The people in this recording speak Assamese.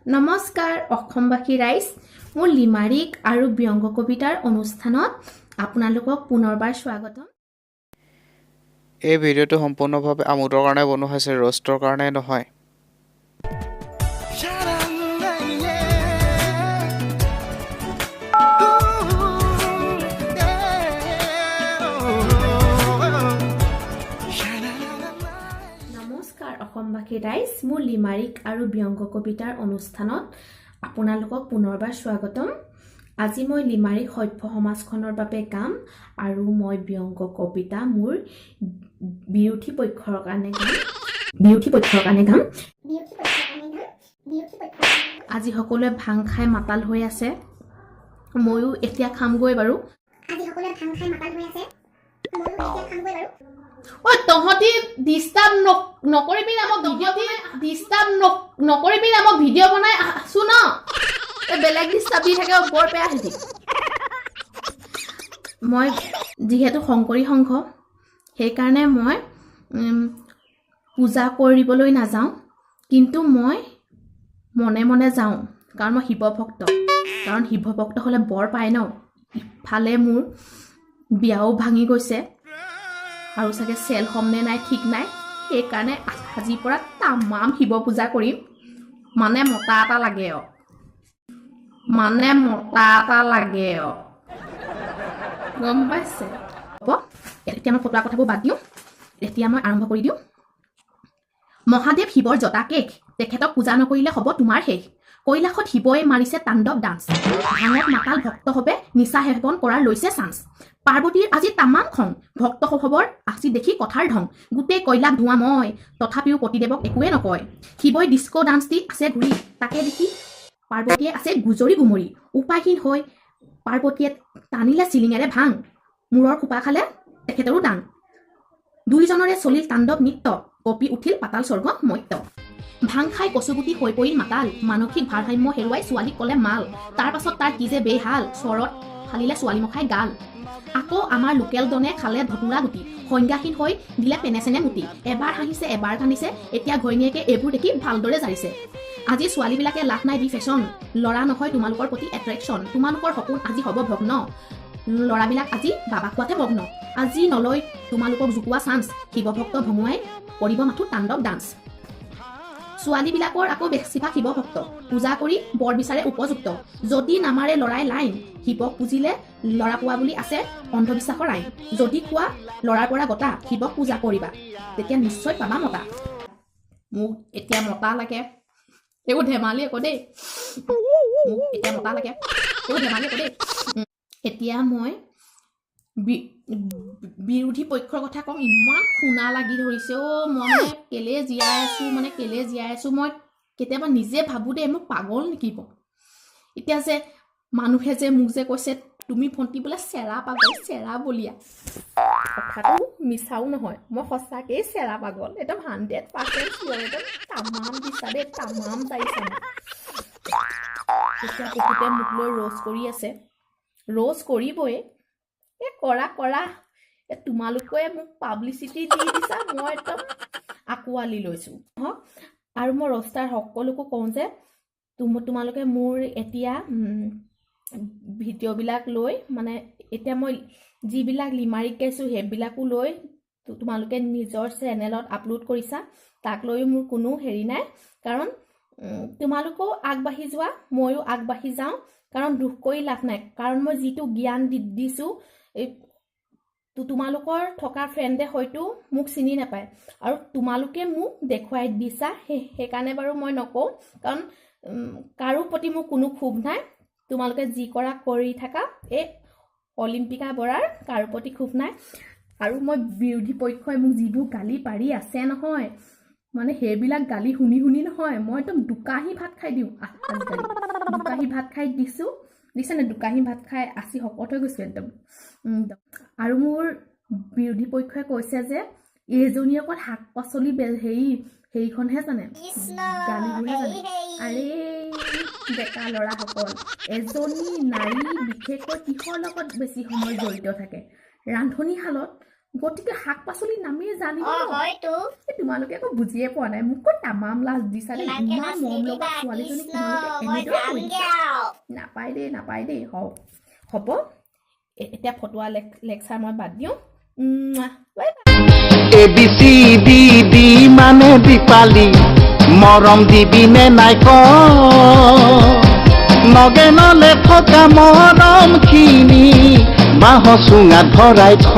নমস্কাৰ অসমবাসী ৰাইজ, মোৰ লিমাৰিক আৰু ব্যংগ কবিতাৰ অনুষ্ঠানত আপোনালোকক পুনৰবাৰ স্বাগতম। এই ভিডিঅ'টো সম্পূৰ্ণভাৱে আমোদৰ কাৰণে বনোৱা হৈছে, ৰ'ষ্টৰ কাৰণে নহয়। নমস্কাৰ অসমবাসী ৰাইজ, মোৰ লিমাৰিক আৰু ব্যংগ কবিতাৰ অনুষ্ঠানত আপোনালোকক পুনৰবাৰ স্বাগতম। আজি মই লিমাৰিক সভ্য সমাজখনৰ বাবে গাম আৰু মই ব্যংগ কবিতা মোৰ বিৰোধী পক্ষৰ কাৰণে গাম, বিৰোধী পক্ষৰ কাৰণে গাম। আজি সকলোৱে ভাং খাই মাতাল হৈ আছে, ময়ো এতিয়া খামগৈ বাৰু। আজি সকলোৱে ভাং খাই মাতাল হৈ আছে, ময়ো এতিয়া খামগৈ বাৰু। ঐ তহঁতি ডিষ্টাৰ্ব নকৰিবি না, মই ভিডিঅ' ডিষ্টাৰ্ব নকৰিবি না, মই ভিডিঅ' বনাই আছো ন। এই বেলেগ ডিষ্টাৰ্ব দি থাকে, বৰ বেয়া হেৰি। মই যিহেতু শংকৰী সংঘ, সেইকাৰণে মই পূজা কৰিবলৈ নাযাওঁ, কিন্তু মই মনে মনে যাওঁ, কাৰণ মই শিৱ ভক্ত। কাৰণ শিৱ ভক্ত হ'লে বৰ পায় ন। ইফালে মোৰ বিয়াও ভাঙি গৈছে আৰু চাগে চেল হ'ম নে নাই ঠিক নাই, সেইকাৰণে আজিৰ পৰা তামাম শিৱ পূজা কৰিম। মানে মতা এটা লাগে অ, মানে মতা এটা লাগে অ, গম পাইছে? হ'ব, এতিয়া মই ফটোৱা কথাবোৰ বাদ দিওঁ, এতিয়া মই আৰম্ভ কৰি দিওঁ। মহাদেৱ শিৱৰ জটা কেশ, তেখেতক পূজা নকৰিলে হ'ব তোমাৰ শেষ। কৈলাশত শিৱই মাৰিছে তাণ্ডৱ ডান্স, ভাঙত মাতাল ভক্ত হবে নিচা সেৱন কৰাৰ লৈছে চান্স। পাৰ্বতীৰ আজি তামাম খং, ভক্ত সবৰ আজি দেখি কথাৰ ঢং। গোটেই কৈলাশ ধোঁৱাময়, তথাপিও পতিদেৱক একোৱে নকয়। শিৱই ডিস্ক' ডান্স দি আছে ঘূৰি, তাকে দেখি পাৰ্বতীয়ে আছে গুজৰি গুমৰি। উপায়হীন হৈ পাৰ্বতীয়ে টানিলে চিলিঙেৰে ভাং, মূৰৰ খোপা খালে তেখেতৰো দাং। দুইজনৰে চলিল তাণ্ডৱ নৃত্য, কঁপি উঠিল পাতাল স্বৰ্গ মৰ্ত্য। ভাং খাই কচুগুটি হৈ পৰিল মাতাল, মানসিক ভাৰসাম্য হেৰুৱাই ছোৱালীক ক'লে মাল। তাৰ পাছত তাৰ কি যে বেহাল, চৰত ফালিলে ছোৱালী মখাই গাল। আকৌ আমাৰ লোকেল ডনে খালে ধতুৰা গুটি, সংজ্ঞাহীন হৈ দিলে পেনে চেনে মুটি। এবাৰ হাঁহিছে, এবাৰ কান্দিছে, এতিয়া ঘৈণীয়েকে এইবোৰ দেখি ভালদৰে জাৰিছে। আজি ছোৱালীবিলাকে লাভ নাই দি ফেশ্বন, ল'ৰা নহয় তোমালোকৰ প্ৰতি এট্ৰেকশ্যন। তোমালোকৰ সপোন আজি হ'ব ভগ্ন, ল'ৰাবিলাক আজি বাবা খোৱাতে মগ্ন। আজি নলয় তোমালোকক জোকোৱা চান্স, শিৱভক্ত ভঙুৱাই কৰিব মাথো তাণ্ডৱ ডান্স। ছোৱালীবিলাকৰ আকৌ বেছিভাগ শিৱভক্ত, পূজা কৰি বৰ বিচাৰে উপযুক্ত। যদি নামাৰে ল'ৰাই লাইন, শিৱক পুজিলে ল'ৰা পোৱা বুলি আছে অন্ধবিশ্বাসৰ আইন। যদি খোৱা ল'ৰাৰ পৰা গতা, শিৱক পূজা কৰিবা, তেতিয়া নিশ্চয় পাবা মতা। মোক এতিয়া মতা লাগে, এইবোৰ ধেমালি আকৌ দেই। মোক এতিয়া মতা লাগে, এইবোৰ ধেমালি আকৌ দেই। এতিয়া মই বিৰোধী পক্ষৰ কথা ক'ম। ইমান খুনা লাগি ধৰিছে অ', মই মানে কেলে জীয়াই আছোঁ, মানে কেলে জীয়াই আছোঁ, মই কেতিয়াবা নিজে ভাবোঁ দেই, মই পাগল নেকি বাৰু? এতিয়া যে মানুহে যে মোক যে কৈছে, তুমি ভণ্টি বোলে চেৰা পাগল, চেৰা বলিয়া, কথাটো মিছাও নহয়, মই সঁচাকেই চেৰা পাগল, একদম 100% চিয়'ৰ, একদম তামাম দিছা দেই, তামাম পাৰিছা মোক। এতিয়া বহুতে মোক লৈ ৰ'জ কৰি আছে, ৰ'জ কৰিবই, এই কৰা কৰা, এই তোমালোকে মোক পাব্লিচিটি দি দিছা, মই একদম আঁকোৱালি লৈছোঁ। হওক, আৰু মই ৰষ্টাৰ সকলোকো কওঁ যে তোমালোকে মোৰ এতিয়া ভিডিঅ'বিলাক লৈ, মানে এতিয়া মই যিবিলাক লিমাৰিক গাইছোঁ সেইবিলাকো লৈ তোমালোকে নিজৰ চেনেলত আপলোড কৰিছা, তাক লৈও মোৰ কোনো হেৰি নাই। কাৰণ তোমালোকেও আগবাঢ়ি যোৱা, ময়ো আগবাঢ়ি যাওঁ, কাৰণ দুখ কৰি লাভ নাই। কাৰণ মই যিটো জ্ঞান দিছোঁ, এই তোমালোকৰ থকা ফ্ৰেণ্ডে হয়তো মোক চিনি নাপায় আৰু তোমালোকে মোক দেখুৱাই দিছা, সেইকাৰণে বাৰু মই নকওঁ, কাৰণ কাৰো প্ৰতি মোৰ কোনো ক্ষোভ নাই। তোমালোকে যি কৰা কৰি থাকা, এই অলিম্পিকা বৰাৰ কাৰো প্ৰতি ক্ষোভ নাই। আৰু মই বিৰোধী পক্ষই মোক যিবোৰ গালি পাৰি আছে নহয়, মানে সেইবিলাক গালি শুনি শুনি নহয় মই একদম দুকাহী ভাত খাই দিওঁ। আজিকালি দুকাহী ভাত খাই দিছোঁ, দিছেনে? দুকাহী ভাত খাই আছি শকত হৈ গৈছোঁ একদম। আৰু মোৰ বিৰোধী পক্ষই কৈছে যে এইজনী অকল শাক পাচলি হেৰিখনহে জানে, গালিবোৰহে জানে। আৰে ডেকা ল'ৰাসকল, এজনী নাৰী বিশেষকৈ কিহৰ লগত বেছি সময় জড়িত থাকে? ৰান্ধনীশালত। গতিকে শাক পাচলি নামেই জানিব অ ন। হয়তো। এই তোমালোকে আকৌ বুজিয়ে পোৱা নাই। মোক কৈ তামাম লাজ দিছা দেই। ইমানকে ইমান লাজ মৰম লগা নিদিবা। ছোৱালীজনীক কৃষ্ণ, তোমালোকে মই এনেদৰে কৰি যামগে দিছা। আৰু। নাপায় দেই, নাপায় দেই। হওক, হ'ব। এতিয়া ফটোৱা লেকচাৰ মই বাদ দিওঁ। Bye. A B C D D মানে দীপালী, মৰম দিবি নে নাই ক? নগেনলে থকা মৰমখিনি বাঁহ চুঙাত ভৰাই থ।